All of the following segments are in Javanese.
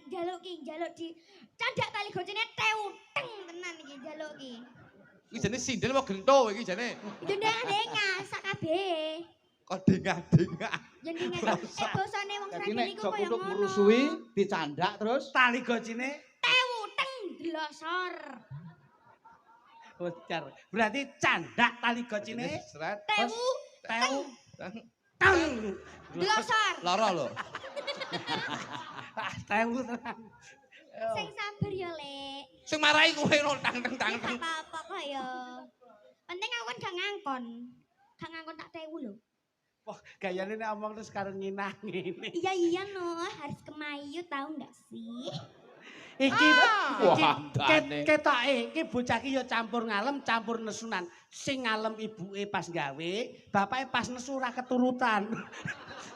Njaluk ki, njaluk di candak tali gocine tewu teng tenan iki njaluk ki. Iki jane sindel apa gento iki jane? Dendeng-dengah sak kabeh. Kok dengah-dengah. Jenenge basane wong Dadi Sragen nek iku Jok kaya Kluthuk ngono. ngrusuhi dicandak terus Tali gocine Tewu teng dlosor. bocor. Berarti candak tali gocine Sret. Tewu tewu Teng. teng. dlosor. Lara lho. Ah, tewu tenan. Sing sabar ya, Lek. Sing marahi kowe no tang tang tang. Ya gak apa-apa kok ya. Penting aku kan gak ngangkon. Gak ngangkon tak tewu lho. Wah, gayane nek omong terus karo nginah ngene. Iya iya no, harus kemayu tahu nggak sih? Iki iki Wah, andane. ketoke iki bocah iki ya campur ngalem, campur nesunan. Sing ngalem ibuke pas gawe, bapake pas nesu ora keturutan.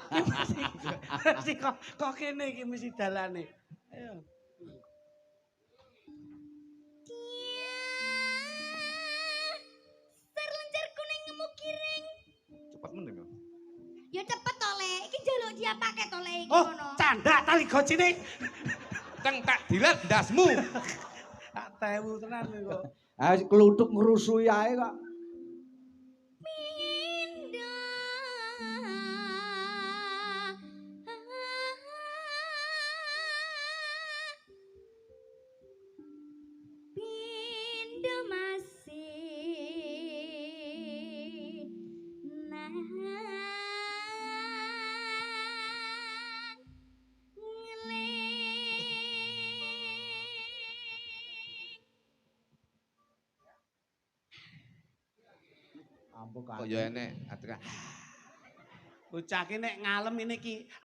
Iki mesti kok kene iki mesti dalane. Ayo. Ser lencer kuning ngemu kiring. Cepet men yo. Ya cepet to, Lek. Iki njaluk diapake to, Lek iki Oh, kono. candak tali gocine. Teng tak dilat ndasmu. Tak tewu tenan kok. Ah kluthuk ngrusuhi ae kok. Pindah. Pindah masih nang ngeling. Ampun Kok ya enek aturan. Bocah ki nek ngalem ini ki